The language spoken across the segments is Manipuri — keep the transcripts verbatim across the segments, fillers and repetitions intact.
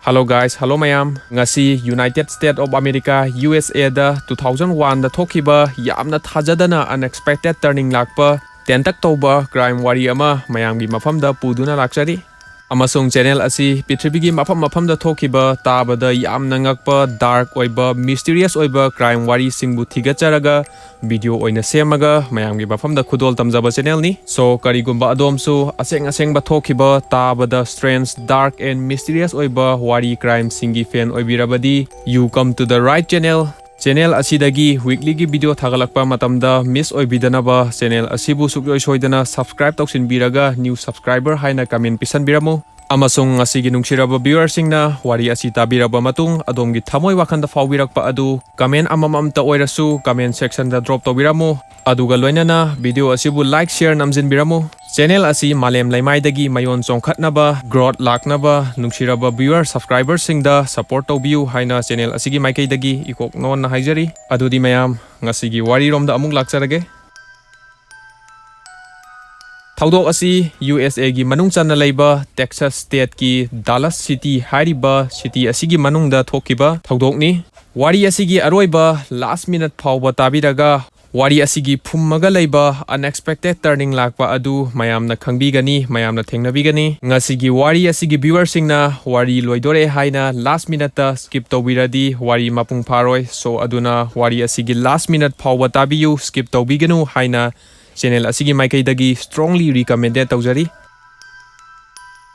Hello guys, hello ꯃꯌꯥꯝ꯫ ꯉꯁꯤ United States of America, U S A the two thousand one ꯗ ꯊꯣꯛꯈꯤꯕ ꯌꯥꯝꯅ ꯊꯥꯖꯗꯅ unexpected turning ꯂꯥꯛꯄ ꯇꯦꯟꯇꯛ ꯇꯧꯕ crime ꯋꯥꯔꯤ ꯑꯃ ꯃꯌꯥꯝꯒꯤ ꯃꯐꯝꯗ ꯄꯨꯗꯨꯅ ꯂꯥꯛꯆꯔꯤ꯫ ꯑꯃꯁꯨꯡ channel ꯑꯁꯤ ꯄ꯭ꯔꯤꯊꯤꯕꯤꯒꯤ ꯃꯐꯝ ꯃꯐꯝꯗ ꯊꯣꯛꯈꯤꯕ, ꯇꯥꯕꯗ ꯌꯥꯝꯅ ꯉꯛꯄ, dark ꯑꯣꯏꯕ, mysterious ꯑꯣꯏꯕ crime ꯋꯥꯔꯤꯁꯤꯡꯕꯨ ꯊꯤꯒꯠꯆꯔꯒ video ꯑꯣꯏꯅ ꯁꯦꯝꯃꯒ ꯃꯌꯥꯝꯒꯤ ꯃꯐꯝꯗ ꯈꯨꯗꯣꯜ ꯇꯝꯖꯕ channel ꯅꯤ꯫ So, ꯀꯔꯤꯒꯨꯝꯕ ꯑꯗꯣꯝꯁꯨ ꯑꯁꯦꯡ ꯑꯁꯦꯡꯕ ꯊꯣꯛꯈꯤꯕ, ꯇꯥꯕꯗ strange, dark and mysterious ꯑꯣꯏꯕ ꯋꯥꯔꯤ crime ꯁꯤꯡꯒꯤ fan ꯑꯣꯏꯕꯤꯔꯕꯗꯤ, you come to the right channel꯫ Channel ꯑꯁꯤꯗꯒꯤ weekly ꯒꯤ video ꯊꯥꯒꯠꯂꯛꯄ ꯃꯇꯝꯗ miss ꯑꯣꯏꯕꯤꯗꯅꯕ channel ꯑꯁꯤꯕꯨ ꯁꯨꯡꯁꯣꯏ ꯁꯣꯏꯗꯅ subscribe ꯇꯧꯁꯤꯟꯕꯤꯔꯒ new subscriber ꯍꯥꯏꯅ comment ꯄꯤꯁꯟꯕꯤꯔꯝꯃꯨ꯫ ꯑꯃꯁꯨꯡ ꯉꯁꯤꯒꯤ ꯅꯨꯡꯁꯤꯔꯕ viewer ꯁꯤꯡꯅ ꯋꯥꯔꯤ ꯑꯁꯤ ꯇꯥꯕꯤꯔꯕ ꯃꯇꯨꯡ ꯑꯗꯣꯝꯒꯤ ꯊꯃꯣꯏ ꯋꯥꯈꯜꯗ ꯐꯥꯎꯕꯤꯔꯛꯄ ꯑꯗꯨ comment ꯑꯃꯃꯝꯇ ꯑꯣꯏꯔꯁꯨ comment section ꯗ drop ꯇꯧꯕꯤꯔꯝꯃꯨ꯫ ꯑꯗꯨꯒ ꯂꯣꯏꯅꯅ video ꯑꯁꯤꯕꯨ like, share ꯅꯝꯖꯤꯟꯕꯤꯔꯝꯃꯨ꯫ Channel ꯑꯁꯤ ꯃꯥꯂꯦꯝ ꯂꯩꯃꯥꯏꯗꯒꯤ ꯃꯌꯣꯟ ꯆꯣꯡꯈꯠꯅꯕ, growth ꯂꯥꯛꯅꯕ, ꯅꯨꯡꯁꯤꯔꯕ viewer, subscriber ꯁꯤꯡꯗ support ꯇꯧꯕꯤꯌꯨ ꯍꯥꯏꯅ channel ꯑꯁꯤꯒꯤ ꯃꯥꯏꯀꯩꯗꯒꯤ ꯏꯀꯣꯛ ꯅꯣꯟꯅ ꯍꯥꯏꯖꯔꯤ꯫ ꯑꯗꯨꯗꯤ ꯃꯌꯥꯝ, ꯉꯁꯤꯒꯤ ꯋꯥꯔꯤꯔꯣꯝꯗ ꯑꯃꯨꯛ ꯂꯥꯛꯆꯔꯒꯦ꯫ ꯊꯧꯗꯣꯛ ꯑꯁꯤ U S A ꯒꯤ ꯃꯅꯨꯡ ꯆꯟꯅ ꯂꯩꯕ Texas state ꯀꯤ Dallas city ꯍꯥꯏꯔꯤꯕ city ꯑꯁꯤꯒꯤ ꯃꯅꯨꯡꯗ ꯊꯣꯛꯈꯤꯕ ꯊꯧꯗꯣꯛꯅꯤ꯫ ꯋꯥꯔꯤ ꯑꯁꯤꯒꯤ ꯑꯔꯣꯏꯕ last minute ꯐꯥꯎꯕ ꯇꯥꯕꯤꯔꯒ, ꯋꯥꯔꯤ ꯑꯁꯤꯒꯤ ꯐꯨꯝꯃꯒ ꯂꯩꯕ unexpected turning ꯂꯥꯛꯄ ꯑꯗꯨ ꯃꯌꯥꯝꯅ ꯈꯪꯕꯤꯒꯅꯤ, ꯃꯌꯥꯝꯅ ꯊꯦꯡꯅꯕꯤꯒꯅꯤ꯫ ꯉꯁꯤꯒꯤ ꯋꯥꯔꯤ ꯑꯁꯤꯒꯤ viewer ꯁꯤꯡꯅ ꯋꯥꯔꯤ ꯂꯣꯏꯗꯣꯔꯦ ꯍꯥꯏꯅ last minute ꯇ skip ꯇꯧꯕꯤꯔꯗꯤ ꯋꯥꯔꯤ ꯃꯄꯨꯡ ꯐꯥꯔꯣꯏ꯫ So, ꯑꯗꯨꯅ ꯋꯥꯔꯤ ꯑꯁꯤꯒꯤ last minute ꯐꯥꯎꯕ ꯇꯥꯕꯤꯌꯨ, skip ꯇꯧꯕꯤꯒꯅꯨ ꯍꯥꯏꯅ channel ꯑꯁꯤꯒꯤ ꯃꯥꯏꯀꯩꯗꯒꯤ strongly recommended ꯇꯧꯖꯔꯤ꯫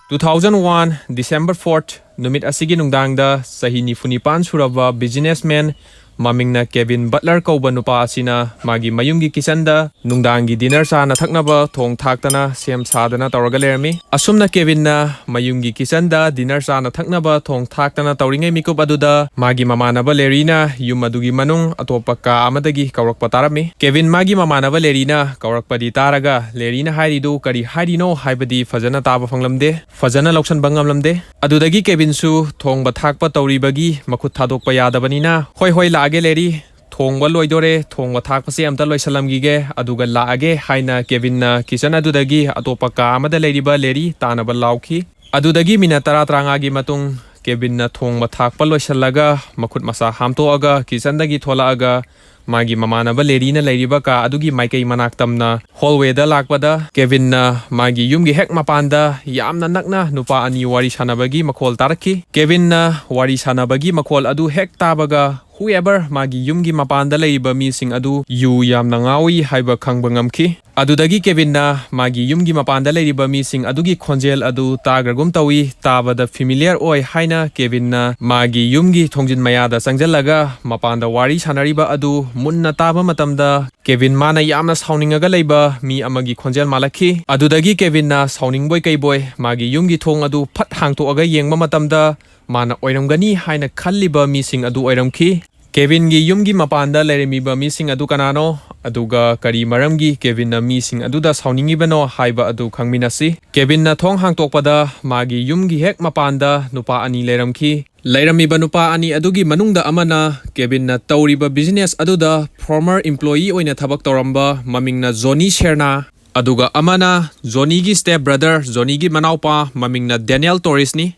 Two thousand one December fourth ꯅꯨꯃꯤꯠ ꯑꯁꯤꯒꯤ ꯅꯨꯡꯗꯥꯡꯗ ꯆꯍꯤ ꯅꯤꯐꯨ ꯅꯤꯄꯥꯟ ꯁꯨꯔꯕ businessman ꯃꯃꯤꯡꯅ Kevin Butler ꯀꯧꯕ ꯅꯨꯄꯥ ꯑꯁꯤꯅ ꯃꯥꯒꯤ ꯃꯌꯨꯝꯒꯤ kitchen ꯗ ꯅꯨꯡꯗꯥꯡꯒꯤ dinner ꯆꯥꯅ ꯊꯛꯅꯕ ꯊꯣꯡ ꯊꯥꯛꯇꯅ ꯁꯦꯝ ꯁꯥꯗꯅ ꯇꯧꯔꯒ ꯂꯩꯔꯝꯃꯤ꯫ ꯑꯁꯨꯝꯅ Kevin ꯅ ꯃꯌꯨꯝꯒꯤ kitchen ꯗ dinner ꯆꯥꯅ ꯊꯛꯅꯕ ꯊꯣꯡ ꯊꯥꯛꯇꯅ ꯇꯧꯔꯤꯉꯩ ꯃꯤꯀꯨꯞ ꯑꯗꯨꯗ ꯃꯥꯒꯤ ꯃꯃꯥꯟꯅꯕ Larry ꯅ ꯌꯨꯝ ꯑꯗꯨꯒꯤ ꯃꯅꯨꯡ ꯑꯇꯣꯞꯄ ꯀꯥ ꯑꯃꯗꯒꯤ ꯀꯧꯔꯛꯄ ꯇꯥꯔꯝꯃꯤ꯫ Kevin ꯃꯥꯒꯤ ꯃꯃꯥꯟꯅꯕ Larry ꯅ ꯀꯧꯔꯛꯄꯗꯤ ꯇꯥꯔꯒ Larry ꯅ ꯍꯥꯏꯔꯤꯗꯨ ꯀꯔꯤ ꯍꯥꯏꯔꯤꯅꯣ ꯍꯥꯏꯕꯗꯤ ꯐꯖꯅ ꯇꯥꯕ ꯐꯪꯂꯝꯗꯦ, ꯐꯖꯅ ꯂꯧꯁꯟꯕ ꯉꯝꯂꯝꯗꯦ꯫ ꯑꯗꯨꯗꯒꯤ Kevin ꯁꯨ ꯊꯣꯡꯕ ꯊꯥꯛꯄ ꯇꯧꯔꯤꯕꯒꯤ ꯃꯈꯨꯠ ꯊꯥꯗꯣꯛꯄ ꯌꯥꯗꯕꯅꯤꯅ, "ꯍꯣꯏ, ꯍꯣꯏ, ꯂꯥꯛꯑꯒꯦ Larry, ꯊꯣꯡꯕ ꯂꯣꯏꯗꯣꯔꯦ, ꯊꯣꯡꯕ ꯊꯥꯛꯄꯁꯦ ꯑꯝꯇ ꯂꯣꯏꯁꯜꯂꯝꯈꯤꯒꯦ, ꯑꯗꯨꯒ ꯂꯥꯛꯑꯒꯦ" ꯍꯥꯏꯅ Kevin ꯅ kitchen ꯑꯗꯨꯗꯒꯤ ꯑꯇꯣꯞꯄ ꯀꯥ ꯑꯃꯗ ꯂꯩꯔꯤꯕ Larry ꯇꯥꯅꯕ ꯂꯥꯎꯈꯤ꯫ ꯑꯗꯨꯗꯒꯤ minute ꯇꯔꯥ ꯇꯔꯥꯃꯉꯥꯒꯤ ꯃꯇꯨꯡ ꯀꯦꯕꯤꯟꯅ ꯊꯣꯡꯕ ꯊꯥꯛꯄ ꯂꯣꯏꯁꯤꯜꯂꯒ, ꯃꯈꯨꯠ ꯃꯁꯥ ꯍꯥꯝꯇꯣꯛꯑꯒ, ꯀꯤꯆꯟꯗꯒꯤ ꯊꯣꯛꯂꯛꯑꯒ, ꯃꯥꯒꯤ ꯃꯃꯥꯟꯅꯕ ꯂꯦꯔꯤꯅ ꯂꯩꯔꯤꯕ ꯀꯥ ꯑꯗꯨꯒꯤ ꯃꯥꯏꯀꯩ ꯃꯅꯥꯛ ꯇꯝꯅ ꯍꯣꯜꯋꯦꯗ ꯂꯥꯛꯄꯗ, ꯀꯦꯕꯤꯟꯅ ꯃꯥꯒꯤ ꯌꯨꯝꯒꯤ ꯍꯦꯛ ꯃꯄꯥꯟꯗ ꯌꯥꯝꯅ ꯅꯛꯅ ꯅꯨꯄꯥ ꯑꯅꯤ ꯋꯥꯔꯤ ꯁꯥꯟꯅꯕꯒꯤ ꯃꯈꯣꯜ ꯇꯥꯔꯛꯈꯤ꯫ ꯀꯦꯕꯤꯟꯅ ꯋꯥꯔꯤ ꯁꯥꯟꯅꯕꯒꯤ ꯃꯈꯣꯜ ꯑꯗꯨ ꯍꯦꯛ ꯇꯥꯕꯒ, whoever ꯃꯥꯒꯤ ꯌꯨꯝꯒꯤ ꯃꯄꯥꯟꯗ ꯂꯩꯔꯤꯕ ꯃꯤꯁꯤꯡ ꯑꯗꯨ ꯌꯨ ꯌꯥꯝꯅ ꯉꯥꯎꯏ ꯍꯥꯏꯕ ꯈꯪꯕ ꯉꯝꯈꯤ꯫ ꯑꯗꯨꯗꯒꯤ ꯀꯦꯕꯤꯟꯅ ꯃꯥꯒꯤ ꯌꯨꯝꯒꯤ ꯃꯄꯥꯟꯗ ꯂꯩꯔꯤꯕ ꯃꯤꯁꯤꯡ ꯑꯗꯨꯒꯤ ꯈꯣꯟꯖꯦꯜ ꯑꯗꯨ ꯇꯥꯈ꯭ꯔꯒꯨꯝ ꯇꯧꯏ, ꯇꯥꯕꯗ familiar ꯑꯣꯏ ꯍꯥꯏꯅ ꯀꯦꯕꯤꯟꯅ ꯃꯥꯒꯤ ꯌꯨꯝꯒꯤ ꯊꯣꯡꯖꯤꯟ ꯃꯌꯥꯗ ꯆꯪꯁꯤꯜꯂꯒ ꯃꯄꯥꯟꯗ ꯋꯥꯔꯤ ꯁꯥꯟꯅꯔꯤꯕ ꯑꯗꯨ ꯃꯨꯟꯅ ꯇꯥꯕ ꯃꯇꯝꯗ, ꯀꯦꯕꯤꯟ ꯃꯥꯅ ꯌꯥꯝꯅ ꯁꯥꯎꯅꯤꯡꯉꯒ ꯂꯩꯕ ꯃꯤ ꯑꯃꯒꯤ ꯈꯣꯟꯖꯦꯜ ꯃꯥꯜꯂꯛꯈꯤ꯫ ꯑꯗꯨꯗꯒꯤ ꯀꯦꯕꯤꯟꯅ ꯁꯥꯎꯅꯤꯡꯕꯣꯏ ꯀꯩꯕꯣꯏ ꯃꯥꯒꯤ ꯌꯨꯝꯒꯤ ꯊꯣꯡ ꯑꯗꯨ ꯐꯠ ꯍꯥꯡꯇꯣꯛꯑꯒ ꯌꯦꯡꯕ ꯃꯇꯝꯗ, ꯃꯥꯅ ꯑꯣꯏꯔꯝꯒꯅꯤ ꯍꯥꯏꯅ ꯈꯜꯂꯤꯕ ꯃꯤꯁꯤꯡ ꯑꯗꯨ ꯑꯣꯏꯔꯝꯈꯤ꯫ ꯀꯦꯕꯤꯟꯒꯤ ꯌꯨꯝꯒꯤ ꯃꯄꯥꯟꯗ ꯂꯩꯔꯝꯃꯤꯕ ꯃꯤꯁꯤꯡ ꯑꯗꯨ ꯀꯅꯥꯅꯣ? ꯑꯗꯨꯒ ꯀꯔꯤ ꯃꯔꯝꯒꯤ ꯀꯦꯕꯤꯟꯅ ꯃꯤꯁꯤꯡ ꯑꯗꯨꯗ ꯁꯥꯎꯅꯤꯡꯉꯤꯕꯅꯣ ꯍꯥꯏꯕ ꯑꯗꯨ ꯈꯪꯃꯤꯟꯅꯁꯤ꯫ ꯀꯦꯕꯤꯟꯅ ꯊꯣꯡ ꯍꯥꯡꯇꯣꯛꯄꯗ ꯃꯥꯒꯤ ꯌꯨꯝꯒꯤ ꯍꯦꯛ ꯃꯄꯥꯟꯗ ꯅꯨꯄꯥ ꯑꯅꯤ ꯂꯩꯔꯝꯈꯤ꯫ ꯂꯩꯔꯝꯃꯤꯕ ꯅꯨꯄꯥ ꯑꯅꯤ ꯑꯗꯨꯒꯤ ꯃꯅꯨꯡꯗ ꯑꯃꯅ ꯀꯦꯕꯤꯟꯅ ꯇꯧꯔꯤꯕ business ꯑꯗꯨꯗ former employee ꯑꯣꯏꯅ ꯊꯕꯛ ꯇꯧꯔꯝꯕ ꯃꯃꯤꯡꯅ ꯖꯣꯅꯤ ꯁꯦꯔꯅꯥ, ꯑꯗꯨꯒ ꯑꯃꯅ ꯖꯣꯅꯤꯒꯤ step brother, ꯖꯣꯅꯤꯒꯤ ꯃꯅꯥꯎꯄꯥ ꯃꯃꯤꯡꯅ ꯗꯦꯅꯤꯌꯦꯜ ꯇꯣꯔꯤꯁꯅꯤ꯫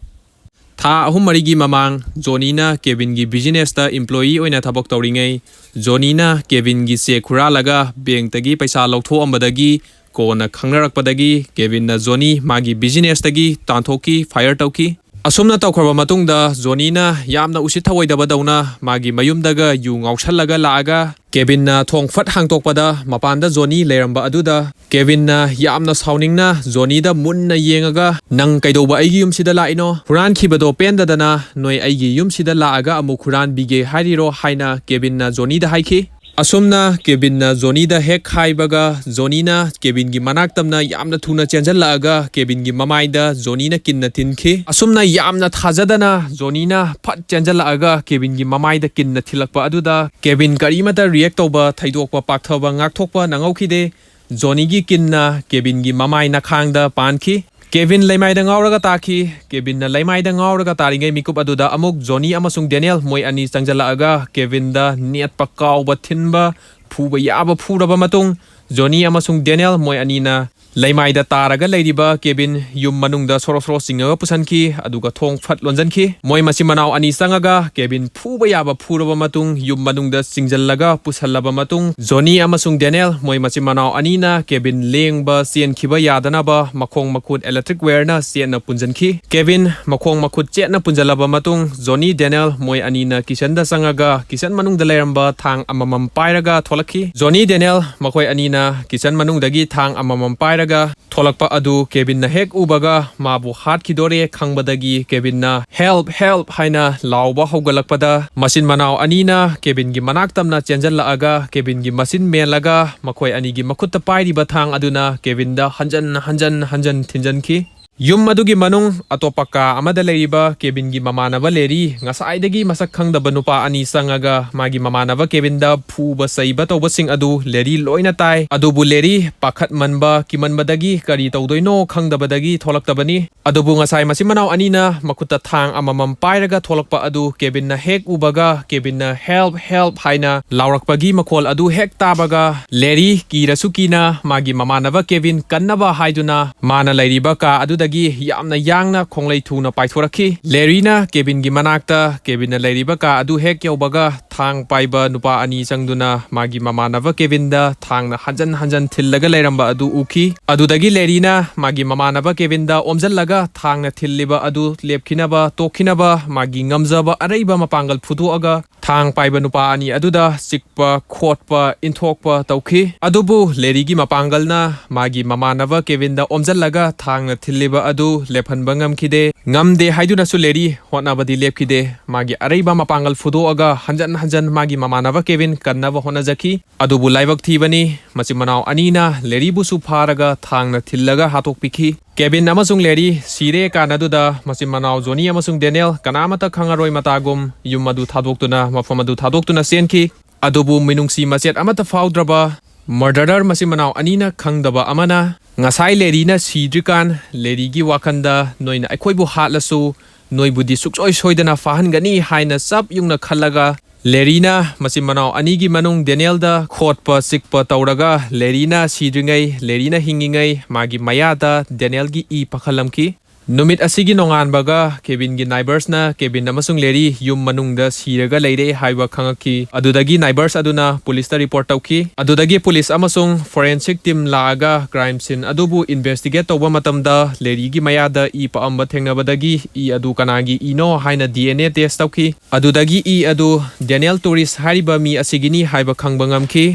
ꯊꯥ ꯑꯍꯨꯝ ꯃꯔꯤꯒꯤ ꯃꯃꯥꯡ ꯖꯣꯅꯤꯅ ꯀꯦꯕꯤꯟꯒꯤ businessꯇ employee ꯑꯣꯏꯅ ꯊꯕꯛ ꯇꯧꯔꯤꯉꯩ, ꯖꯣꯅꯤꯅ ꯀꯦꯕꯤꯟꯒꯤ cheque ꯍꯨꯔꯥꯜꯂꯒ bankꯇꯒꯤ ꯄꯩꯁꯥ ꯂꯧꯊꯣꯛꯑꯝꯕꯗꯒꯤ ꯀꯣꯟꯅ ꯈꯪꯅꯔꯛꯄꯗꯒꯤ ꯀꯦꯕꯤꯟꯅ ꯖꯣꯅꯤ ꯃꯥꯒꯤ businessꯇꯒꯤ ꯇꯥꯟꯊꯣꯛꯈꯤ, fire ꯇꯧꯈꯤ꯫ ꯑꯁꯨꯝꯅ ꯇꯧꯈ꯭ꯔꯕ ꯃꯇꯨꯡꯗ ꯖꯣꯅꯤꯅ ꯌꯥꯝꯅ ꯎꯁꯤꯠ ꯊꯑꯣꯏꯗꯕꯗꯧꯅ ꯃꯥꯒꯤ ꯃꯌꯨꯝꯗꯒ ꯌꯨ ꯉꯥꯎꯁꯜꯂꯒ ꯂꯥꯛꯑꯒ ꯀꯦꯕꯤꯟꯅ ꯊꯣꯡ ꯐꯠ ꯍꯥꯡꯇꯣꯛꯄꯗ ꯃꯄꯥꯟꯗ ꯖꯣꯅꯤ ꯂꯩꯔꯝꯕ ꯑꯗꯨꯗ ꯀꯦꯕꯤꯟꯅ ꯌꯥꯝꯅ ꯁꯥꯎꯅꯤꯡꯅ ꯖꯣꯅꯤꯗ ꯃꯨꯟꯅ ꯌꯦꯡꯉꯒ, "ꯅꯪ ꯀꯩꯗꯧꯕ ꯑꯩꯒꯤ ꯌꯨꯝꯁꯤꯗ ꯂꯥꯛꯏꯅꯣ? ꯍꯨꯔꯥꯟꯈꯤꯕꯗꯣ ꯄꯦꯟꯗꯗꯅ ꯅꯣꯏ ꯑꯩꯒꯤ ꯌꯨꯝꯁꯤꯗ ꯂꯥꯛꯑꯒ ꯑꯃꯨꯛ ꯍꯨꯔꯥꯟꯕꯤꯒꯦ ꯍꯥꯏꯔꯤꯔꯣ?" ꯍꯥꯏꯅ ꯀꯦꯕꯤꯟꯅ ꯖꯣꯅꯤꯗ ꯍꯥꯏꯈꯤ꯫ ꯑꯁꯨꯝꯅ ꯀꯦꯕꯤꯟꯅ ꯖꯣꯅꯤꯗ ꯍꯦꯛ ꯍꯥꯏꯕꯒ, ꯖꯣꯅꯤꯅ ꯀꯦꯕꯤꯟꯒꯤ ꯃꯅꯥꯛ ꯇꯝꯅ ꯌꯥꯝꯅ ꯊꯨꯅ ꯆꯦꯟꯖꯜꯂꯛꯑꯒ ꯀꯦꯕꯤꯟꯒꯤ ꯃꯃꯥꯏꯗ ꯖꯣꯅꯤꯅ ꯀꯤꯟꯅ ꯊꯤꯟꯈꯤ꯫ ꯑꯁꯨꯝꯅ ꯌꯥꯝꯅ ꯊꯥꯖꯗꯅ ꯖꯣꯅꯤꯅ ꯐꯠ ꯆꯦꯟꯖꯜꯂꯛꯑꯒ ꯀꯦꯕꯤꯟꯒꯤ ꯃꯃꯥꯏꯗ ꯀꯤꯟꯅ ꯊꯤꯜꯂꯛꯄ ꯑꯗꯨꯗ ꯀꯦꯕꯤꯟ ꯀꯔꯤꯃꯠꯇ react ꯇꯧꯕ, ꯊꯩꯗꯣꯛꯄ ꯄꯥꯛꯊꯕ ꯉꯥꯛꯊꯣꯛꯄ ꯅꯪꯍꯧꯈꯤꯗꯦ꯫ ꯖꯣꯅꯤꯒꯤ ꯀꯤꯟꯅ ꯀꯦꯕꯤꯟꯒꯤ ꯃꯃꯥꯏ ꯅꯈꯥꯡꯗ ꯄꯥꯟꯈꯤ꯫ ꯀꯦꯕꯤꯟ ꯂꯩꯃꯥꯏꯗ ꯉꯥꯎꯔꯒ ꯇꯥꯈꯤ꯫ ꯀꯦꯕꯤꯟꯅ ꯂꯩꯃꯥꯏꯗ ꯉꯥꯎꯔꯒ ꯇꯥꯔꯤꯉꯩ ꯃꯤꯀꯨꯞ ꯑꯗꯨꯗ ꯑꯃꯨꯛ ꯖꯣꯅꯤ ꯑꯃꯁꯨꯡ ꯗꯦꯅꯤꯌꯦꯜ ꯃꯣꯏ ꯑꯅꯤ ꯆꯪꯖꯜꯂꯛꯑꯒ ꯀꯦꯕꯤꯟꯗ ꯅꯦꯠꯄ, ꯀꯥꯎꯕ, ꯊꯤꯟꯕ, ꯐꯨꯕ ꯌꯥꯕ ꯐꯨꯔꯕ ꯃꯇꯨꯡ, ꯖꯣꯅꯤ ꯑꯃꯁꯨꯡ ꯗꯦꯅꯤꯌꯦꯜ ꯃꯣꯏ ꯑꯅꯤꯅ ꯂꯩꯃꯥꯏꯗ ꯇꯥꯔꯒ ꯂꯩꯔꯤꯕ ꯀꯦꯕꯤꯟ ꯌꯨꯝ ꯃꯅꯨꯡꯗ ꯁꯣꯔꯣ ꯁꯣꯔꯣ ꯆꯤꯡꯉꯒ ꯄꯨꯁꯟꯈꯤ, ꯑꯗꯨꯒ ꯊꯣꯡ ꯐꯠ ꯂꯣꯟꯁꯤꯟꯈꯤ꯫ ꯃꯣꯏ ꯃꯆꯤꯟ ꯃꯅꯥꯎ ꯑꯅꯤ ꯆꯪꯉꯒ ꯀꯦꯕꯤꯟ ꯐꯨꯕ ꯌꯥꯕ ꯐꯨꯔꯕ ꯃꯇꯨꯡ, ꯌꯨꯝ ꯃꯅꯨꯡꯗ ꯆꯤꯡꯁꯤꯜꯂꯒ ꯄꯨꯁꯜꯂꯕ ꯃꯇꯨꯡ, ꯖꯣꯅꯤ ꯑꯃꯁꯨꯡ ꯗꯦꯅꯦꯜ ꯃꯣꯏ ꯃꯆꯤꯟ ꯃꯅꯥꯎ ꯑꯅꯤꯅ ꯀꯦꯕꯤꯟ ꯂꯦꯡꯕ ꯆꯦꯟꯈꯤꯕ ꯌꯥꯗꯅꯕ ꯃꯈꯣꯡ ꯃꯈꯨꯠ electric wireꯅ ꯆꯦꯠꯅ ꯄꯨꯟꯁꯤꯟꯈꯤ꯫ ꯀꯦꯕꯤꯟ ꯃꯈꯣꯡ ꯃꯈꯨꯠ ꯆꯦꯠꯅ ꯄꯨꯟꯁꯤꯜꯂꯕ ꯃꯇꯨꯡ, ꯖꯣꯅꯤ ꯗꯦꯅꯦꯜ ꯃꯣꯏ ꯑꯅꯤꯅ ꯀꯤꯆꯟꯗ ꯆꯪꯉꯒ ꯀꯤꯆꯟ ꯃꯅꯨꯡꯗ ꯂꯩꯔꯝꯕ ꯊꯥꯡ ꯑꯃꯃꯝ ꯄꯥꯏꯔꯒ ꯊꯣꯛꯂꯛꯈꯤ꯫ ꯖꯣꯅꯤ ꯗꯦꯅꯦꯜ ꯃꯈꯣꯏ ꯑꯅꯤꯅ ꯀꯤꯆꯟ ꯃꯅꯨꯡꯗꯒꯤ ꯊꯥꯡ ꯑꯃꯃꯝ ꯄꯥꯏꯔꯒ ꯊꯣꯛꯂꯛꯄ ꯑꯗꯨ ꯀꯦꯕꯤꯟꯅ ꯍꯦꯛ ꯎꯕꯒ ꯃꯥꯕꯨ ꯍꯥꯠꯈꯤꯗꯣꯔꯦ ꯈꯪꯕꯗꯒꯤ ꯀꯦꯕꯤꯟꯅ "Help, help" ꯍꯥꯏꯅ ꯂꯥꯎꯕ ꯍꯧꯒꯠꯂꯛꯄꯗ, ꯃꯆꯤꯟ ꯃꯅꯥꯎ ꯑꯅꯤꯅ ꯀꯦꯕꯤꯟꯒꯤ ꯃꯅꯥꯛ ꯇꯝꯅ ꯆꯦꯟꯖꯜꯂꯛꯑꯒ ꯀꯦꯕꯤꯟꯒꯤ ꯃꯆꯤꯟ ꯃꯦꯜꯂꯒ ꯃꯈꯣꯏ ꯑꯅꯤꯒꯤ ꯃꯈꯨꯠꯇ ꯄꯥꯏꯔꯤꯕ ꯊꯥꯡ ꯑꯗꯨꯅ ꯀꯦꯕꯤꯟꯗ ꯍꯟꯖꯟ ꯍꯟꯖꯟ ꯍꯟꯖꯟ ꯊꯤꯟꯖꯟꯈꯤ꯫ ꯌꯨꯝ ꯑꯗꯨꯒꯤ ꯃꯅꯨꯡ ꯑꯇꯣꯞꯄ ꯀꯥ ꯑꯃꯗ ꯂꯩꯔꯤꯕ ꯀꯦꯕꯤꯟꯒꯤ ꯃꯃꯥꯟꯅꯕ ꯂꯦꯔꯤ, ꯉꯁꯥꯏꯗꯒꯤ ꯃꯁꯛ ꯈꯪꯗꯕ ꯅꯨꯄꯥ ꯑꯅꯤ ꯆꯪꯉꯒ ꯃꯥꯒꯤ ꯃꯃꯥꯟꯅꯕ ꯀꯦꯕꯤꯟꯗ ꯐꯨꯕ ꯆꯩꯕ ꯇꯧꯕꯁꯤꯡ ꯑꯗꯨ ꯂꯦꯔꯤ ꯂꯣꯏꯅ ꯇꯥꯏ꯫ ꯑꯗꯨꯕꯨ ꯂꯦꯔꯤ ꯄꯥꯈꯠꯃꯟꯕ, ꯀꯤꯃꯟꯕꯗꯒꯤ ꯀꯔꯤ ꯇꯧꯗꯣꯏꯅꯣ ꯈꯪꯗꯕꯗꯒꯤ ꯊꯣꯛꯂꯛꯇꯕꯅꯤ꯫ ꯑꯗꯨꯕꯨ ꯉꯁꯥꯏ ꯃꯆꯤꯟ ꯃꯅꯥꯎ ꯑꯅꯤꯅ ꯃꯈꯨꯠꯇ ꯊꯥꯡ ꯑꯃꯃꯝ ꯄꯥꯏꯔꯒ ꯊꯣꯛꯂꯛꯄ ꯑꯗꯨ ꯀꯦꯕꯤꯟꯅ ꯍꯦꯛ ꯎꯕꯒ, ꯀꯦꯕꯤꯟꯅ "Help, help" ꯍꯥꯏꯅ ꯂꯥꯎꯔꯛꯄꯒꯤ ꯃꯈꯣꯜ ꯑꯗꯨ ꯍꯦꯛ ꯇꯥꯕꯒ, ꯂꯦꯔꯤ ꯀꯤꯔꯁꯨ ꯀꯤꯅ ꯃꯥꯒꯤ ꯃꯃꯥꯟꯅꯕ ꯀꯦꯕꯤꯟ ꯀꯟꯅꯕ ꯍꯥꯏꯗꯨꯅ ꯃꯥꯅ ꯂꯩꯔꯤꯕ ꯀꯥ ꯑꯗꯨꯗꯒꯤ ꯌꯥꯝꯅ ꯌꯥꯡꯅ ꯈꯣꯡꯂꯩ ꯊꯨꯅ ꯄꯥꯏꯊꯣꯔꯛꯈꯤ꯫ ꯂꯦꯔꯤꯅ ꯀꯦꯕꯤꯟꯒꯤ ꯃꯅꯥꯛꯇ, ꯀꯦꯕꯤꯟꯅ ꯂꯩꯔꯤꯕ ꯀꯥ ꯑꯗꯨ ꯍꯦꯛ ꯌꯧꯕꯒ, ꯊꯥꯡ ꯄꯥꯏꯕ ꯅꯨꯄꯥ ꯑꯅꯤ ꯆꯪꯗꯨꯅ ꯃꯥꯒꯤ ꯃꯃꯥꯟꯅꯕ ꯀꯦꯕꯤꯟꯗ ꯊꯥꯡꯅ ꯍꯟꯖꯟ ꯍꯟꯖꯟ ꯊꯤꯜꯂꯒ ꯂꯩꯔꯝꯕ ꯑꯗꯨ ꯎꯈꯤ꯫ ꯑꯗꯨꯗꯒꯤ ꯂꯦꯔꯤꯅ ꯃꯥꯒꯤ ꯃꯃꯥꯟꯅꯕ ꯀꯦꯕꯤꯟꯗ ꯑꯣꯝꯖꯜꯂꯒ ꯊꯥꯡꯅ ꯊꯤꯜꯂꯤꯕ ꯑꯗꯨ ꯂꯦꯞꯈꯤꯅꯕ, ꯇꯣꯛꯈꯤꯅꯕ ꯃꯥꯒꯤ ꯉꯝꯖꯕ ꯑꯔꯩꯕ ꯃꯄꯥꯡꯒꯜ ꯐꯨꯗꯣꯛꯑꯒ ꯊꯥꯡ ꯄꯥꯏꯕ ꯅꯨꯄꯥ ꯑꯅꯤ ꯑꯗꯨꯗ ꯆꯤꯛꯄ, ꯈꯣꯠꯄ, ꯏꯟꯊꯣꯛꯄ ꯇꯧꯈꯤ꯫ ꯑꯗꯨꯕꯨ ꯂꯦꯔꯤꯒꯤ ꯃꯄꯥꯡꯒꯜꯅ ꯃꯥꯒꯤ ꯃꯃꯥꯟꯅꯕ ꯀꯦꯕꯤꯟꯗ ꯑꯣꯝꯖꯜꯂꯒ ꯊꯥꯡꯅ ꯊꯤꯜꯂꯤꯕ ꯑꯗꯨ ꯂꯦꯞꯍꯟꯕ ꯉꯝꯈꯤꯗꯦ꯫ ꯉꯝꯗꯦ ꯍꯥꯏꯗꯨꯅꯁꯨ ꯂꯦꯔꯤ ꯍꯣꯠꯅꯕꯗꯤ ꯂꯦꯞꯈꯤꯗꯦ꯫ ꯃꯥꯒꯤ ꯑꯔꯩꯕ ꯃꯄꯥꯡꯒꯜ ꯐꯨꯗꯣꯛꯑꯒ ꯍꯟꯖꯟ ꯍꯟꯖꯟ ꯃꯥꯒꯤ ꯃꯃꯥꯟꯅꯕ ꯀꯦꯕꯤꯟ ꯀꯟꯅꯕ ꯍꯣꯠꯅꯖꯈꯤ꯫ ꯑꯗꯨꯕꯨ ꯂꯥꯏꯕꯛ ꯊꯤꯕꯅꯤ, ꯃꯆꯤꯟ ꯃꯅꯥꯎ ꯑꯅꯤꯅ ꯂꯦꯔꯤꯕꯨꯁꯨ ꯐꯥꯔꯒ ꯊꯥꯡꯅ ꯊꯤꯜꯂꯒ ꯍꯥꯠꯇꯣꯛꯄꯤꯈꯤ꯫ ꯀꯦꯕꯤꯟ ꯑꯃꯁꯨꯡ ꯂꯦꯔꯤ ꯁꯤꯔꯦ ꯀꯥꯟ ꯑꯗꯨꯗ ꯃꯆꯤꯟ ꯃꯅꯥꯎ ꯖꯣꯅꯤ ꯑꯃꯁꯨꯡ ꯗꯦꯅꯤꯌꯦꯜ ꯀꯅꯥꯃꯠꯇ ꯈꯪꯉꯔꯣꯏ ꯃꯇꯥꯒꯨꯝ ꯌꯨꯝ ꯑꯗꯨ ꯊꯥꯗꯣꯛꯇꯨꯅ, ꯃꯐꯝ ꯑꯗꯨ ꯊꯥꯗꯣꯛꯇꯨꯅ ꯆꯦꯟꯈꯤ꯫ ꯑꯗꯨꯕꯨ ꯃꯤꯅꯨꯡꯁꯤ ꯃꯆꯦꯠ ꯑꯃꯠꯇ ꯐꯥꯎꯗ꯭ꯔꯕ murderer ꯃꯆꯤꯟ ꯃꯅꯥꯎ ꯑꯅꯤꯅ ꯈꯪꯗꯕ ꯑꯃꯅ, ꯉꯁꯥꯏ ꯂꯦꯔꯤꯅ ꯁꯤꯗ꯭ꯔꯤꯀꯥꯟ ꯂꯦꯔꯤꯒꯤ ꯋꯥꯈꯟꯗ ꯅꯣꯏꯅ ꯑꯩꯈꯣꯏꯕꯨ ꯍꯥꯠꯂꯁꯨ ꯅꯣꯏꯕꯨꯗꯤ ꯁꯨꯛꯁꯣꯏ ꯁꯣꯏꯗꯅ ꯐꯥꯍꯟꯒꯅꯤ ꯍꯥꯏꯅ ꯆꯞ ꯌꯨꯡꯅ ꯈꯜꯂꯒ ꯂꯦꯔꯤꯅ ꯃꯆꯤꯟ ꯃꯅꯥꯎ ꯑꯅꯤꯒꯤ ꯃꯅꯨꯡ ꯗꯦꯅꯤꯌꯦꯜꯗ ꯈꯣꯠꯄ ꯆꯤꯛꯄ ꯇꯧꯔꯒ ꯂꯦꯔꯤꯅ ꯁꯤꯗ꯭ꯔꯤꯉꯩ, ꯂꯦꯔꯤꯅ ꯍꯤꯡꯉꯤꯉꯩ ꯃꯥꯒꯤ ꯃꯌꯥꯗ ꯗꯦꯅꯤꯌꯦꯜꯒꯤ ꯏ ꯄꯛꯍꯜꯂꯝꯈꯤ꯫ ꯅꯨꯃꯤꯠ ꯑꯁꯤꯒꯤ ꯅꯣꯡꯉꯥꯟꯕꯒ ꯀꯦꯕꯤꯟꯒꯤ ꯅꯥꯏꯕꯔꯁꯅ ꯀꯦꯕꯤꯟ ꯑꯃꯁꯨꯡ ꯂꯦꯔꯤ ꯌꯨꯝ ꯃꯅꯨꯡꯗ ꯁꯤꯔꯒ ꯂꯩꯔꯦ ꯍꯥꯏꯕ ꯈꯪꯉꯛꯈꯤ꯫ ꯑꯗꯨꯗꯒꯤ ꯅꯥꯏꯕꯔꯁ ꯑꯗꯨꯅ ꯄꯨꯂꯤꯁꯇ ꯔꯤꯄꯣꯔꯠ ꯇꯧꯈꯤ꯫ ꯑꯗꯨꯗꯒꯤ ꯄꯨꯂꯤꯁ ꯑꯃꯁꯨꯡ ꯐꯣꯔꯦꯟꯁꯤꯛ ꯇꯤꯝ ꯂꯥꯛꯑꯒ ꯀ꯭ꯔꯥꯏꯝ ꯁꯤꯟ ꯑꯗꯨꯕꯨ ꯏꯟꯚꯦꯁꯇꯤꯒꯦꯠ ꯇꯧꯕ ꯃꯇꯝꯗ ꯂꯦꯔꯤꯒꯤ ꯃꯌꯥꯗ ꯏ ꯄꯛꯑꯝꯕ ꯊꯦꯡꯅꯕꯗꯒꯤ ꯏ ꯑꯗꯨ ꯀꯅꯥꯒꯤ ꯏꯅꯣ ꯍꯥꯏꯅ ꯗꯤ ꯑꯦꯟ ꯑꯦ ꯇꯦꯁ ꯇꯧꯈꯤ꯫ ꯑꯗꯨꯗꯒꯤ ꯏ ꯑꯗꯨ ꯗꯦꯅꯤꯌꯦꯜ ꯇꯣꯔꯤꯁ ꯍꯥꯏꯔꯤꯕ ꯃꯤ ꯑꯁꯤꯒꯤꯅꯤ ꯍꯥꯏꯕ ꯈꯪꯕ ꯉꯝꯈꯤ꯫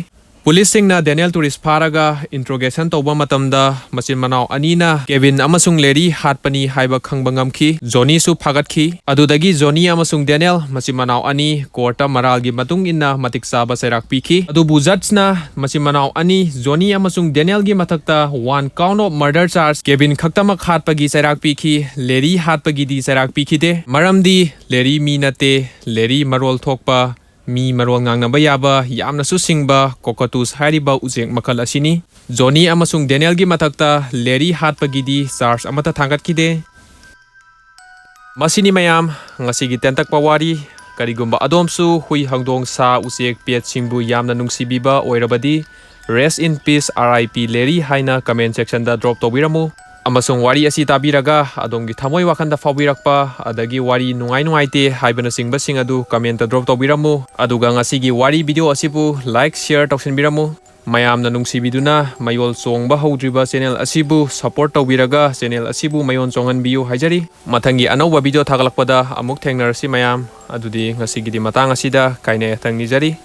ꯄꯨꯂꯤꯁꯁꯤꯡꯅ ꯗꯦꯅꯤꯌꯦꯜ ꯇꯣꯔꯤꯁ ꯐꯥꯔꯒ ꯏꯟꯇ꯭ꯔꯣꯒꯦꯁꯟ ꯇꯧꯕ ꯃꯇꯝꯗ ꯃꯆꯤꯟ ꯃꯅꯥꯎ ꯑꯅꯤꯅ ꯀꯦꯕꯤꯟ ꯑꯃꯁꯨꯡ ꯂꯦꯔꯤ ꯍꯥꯠꯄꯅꯤ ꯍꯥꯏꯕ ꯈꯪꯕ ꯉꯝꯈꯤ꯫ ꯖꯣꯅꯤꯁꯨ ꯐꯥꯒꯠꯈꯤ꯫ ꯑꯗꯨꯗꯒꯤ ꯖꯣꯅꯤ ꯑꯃꯁꯨꯡ ꯗꯦꯅꯤꯌꯦꯜ ꯃꯆꯤꯟ ꯃꯅꯥꯎ ꯑꯅꯤ ꯀꯣꯔꯠꯇ ꯃꯔꯥꯜꯒꯤ ꯃꯇꯨꯡ ꯏꯟꯅ ꯃꯇꯤꯛ ꯆꯥꯕ ꯆꯩꯔꯥꯛ ꯄꯤꯈꯤ꯫ ꯑꯗꯨꯕꯨ ꯖꯖꯅ ꯃꯆꯤꯟ ꯃꯅꯥꯎ ꯑꯅꯤ ꯖꯣꯅꯤ ꯑꯃꯁꯨꯡ ꯗꯦꯅꯤꯌꯦꯜꯒꯤ ꯃꯊꯛꯇ one count of murder charge, cabin ꯈꯛꯇꯃꯛ ꯍꯥꯠꯄꯒꯤ ꯆꯩꯔꯥꯛ ꯄꯤꯈꯤ꯫ ꯂꯦꯔꯤ ꯍꯥꯠꯄꯒꯤꯗꯤ ꯆꯩꯔꯥꯛ ꯄꯤꯈꯤꯗꯦ, ꯃꯔꯝꯗꯤ ꯂꯦꯔꯤ ꯃꯤ ꯅꯠꯇꯦ꯫ ꯂꯦꯔꯤ ꯃꯔꯣꯜ ꯊꯣꯛꯄ, ꯃꯤ ꯃꯔꯣꯜ ꯉꯥꯡꯅꯕ ꯌꯥꯕ ꯌꯥꯝꯅꯁꯨ ꯁꯤꯡꯕ ꯀꯣꯀꯇꯨꯁ ꯍꯥꯏꯔꯤꯕ ꯎꯆꯦꯛ ꯃꯈꯜ ꯑꯁꯤꯅꯤ꯫ ꯖꯣꯅꯤ ꯑꯃꯁꯨꯡ ꯗꯦꯅꯤꯌꯦꯜꯒꯤ ꯃꯊꯛꯇ ꯂꯦꯔꯤ ꯍꯥꯠꯄꯒꯤꯗꯤ ꯆꯥꯔꯖ ꯑꯃꯠꯇ ꯊꯥꯡꯒꯠꯈꯤꯗꯦ꯫ ꯃꯁꯤꯅꯤ ꯃꯌꯥꯝ, ꯉꯁꯤꯒꯤ ꯇꯦꯟꯇꯛꯄ ꯋꯥꯔꯤ꯫ ꯀꯔꯤꯒꯨꯝꯕ ꯑꯗꯣꯝꯁꯨ ꯍꯨꯏ, ꯍꯧꯗꯣꯡ, ꯁꯥ, ꯎꯆꯦꯛ, ꯄꯦꯠꯁꯤꯡꯕꯨ ꯌꯥꯝꯅ ꯅꯨꯡꯁꯤꯕꯤꯕ ꯑꯣꯏꯔꯕꯗꯤ, Rest in peace, R I P Larry ꯍꯥꯏꯅ ꯀꯃꯦꯟ ꯁꯦꯛꯁꯟꯗ ꯗ꯭ꯔꯣꯞ ꯇꯧꯕꯤꯔꯝꯃꯨ꯫ ꯑꯃꯁꯨꯡ ꯋꯥꯔꯤ ꯑꯁꯤ ꯇꯥꯕꯤꯔꯒ ꯑꯗꯣꯝꯒꯤ ꯊꯃꯣꯏ ꯋꯥꯈꯜꯗ ꯐꯥꯎꯕꯤꯔꯛꯄ ꯑꯗꯒꯤ ꯋꯥꯔꯤ ꯅꯨꯡꯉꯥꯏ ꯅꯨꯡꯉꯥꯏꯇꯦ ꯍꯥꯏꯕꯅꯆꯤꯡꯕꯁꯤꯡ ꯑꯗꯨ ꯀꯃꯦꯟꯇ ꯗ꯭ꯔꯣꯞ ꯇꯧꯕꯤꯔꯝꯃꯨ꯫ ꯑꯗꯨꯒ ꯉꯁꯤꯒꯤ ꯋꯥꯔꯤ ꯚꯤꯗꯤꯑꯣ ꯑꯁꯤꯕꯨ ꯂꯥꯏꯛ, ꯁꯤꯌꯔ ꯇꯧꯁꯤꯟꯕꯤꯔꯝꯃꯨ꯫ ꯃꯌꯥꯝꯅ ꯅꯨꯡꯁꯤꯕꯤꯗꯨꯅ ꯃꯌꯣꯜ ꯆꯣꯡꯕ ꯍꯧꯗ꯭ꯔꯤꯕ ꯆꯦꯅꯦꯜ ꯑꯁꯤꯕꯨ ꯁꯄꯣꯔꯠ ꯇꯧꯕꯤꯔꯒ ꯆꯦꯅꯦꯜ ꯑꯁꯤꯕꯨ ꯃꯌꯣꯟ ꯆꯣꯡꯍꯟꯕꯤꯌꯨ ꯍꯥꯏꯖꯔꯤ꯫ ꯃꯊꯪꯒꯤ ꯑꯅꯧꯕ ꯚꯤꯗꯤꯑꯣ ꯊꯥꯒꯠꯂꯛꯄꯗ ꯑꯃꯨꯛ ꯊꯦꯡꯅꯔꯁꯤ ꯃꯌꯥꯝ꯫ ꯑꯗꯨꯗꯤ ꯉꯁꯤꯒꯤꯗꯤ ꯃꯇꯥꯡ ꯑꯁꯤꯗ ꯀꯥꯏꯅ ꯌꯥꯊꯪ ꯅꯤꯖꯔꯤ꯫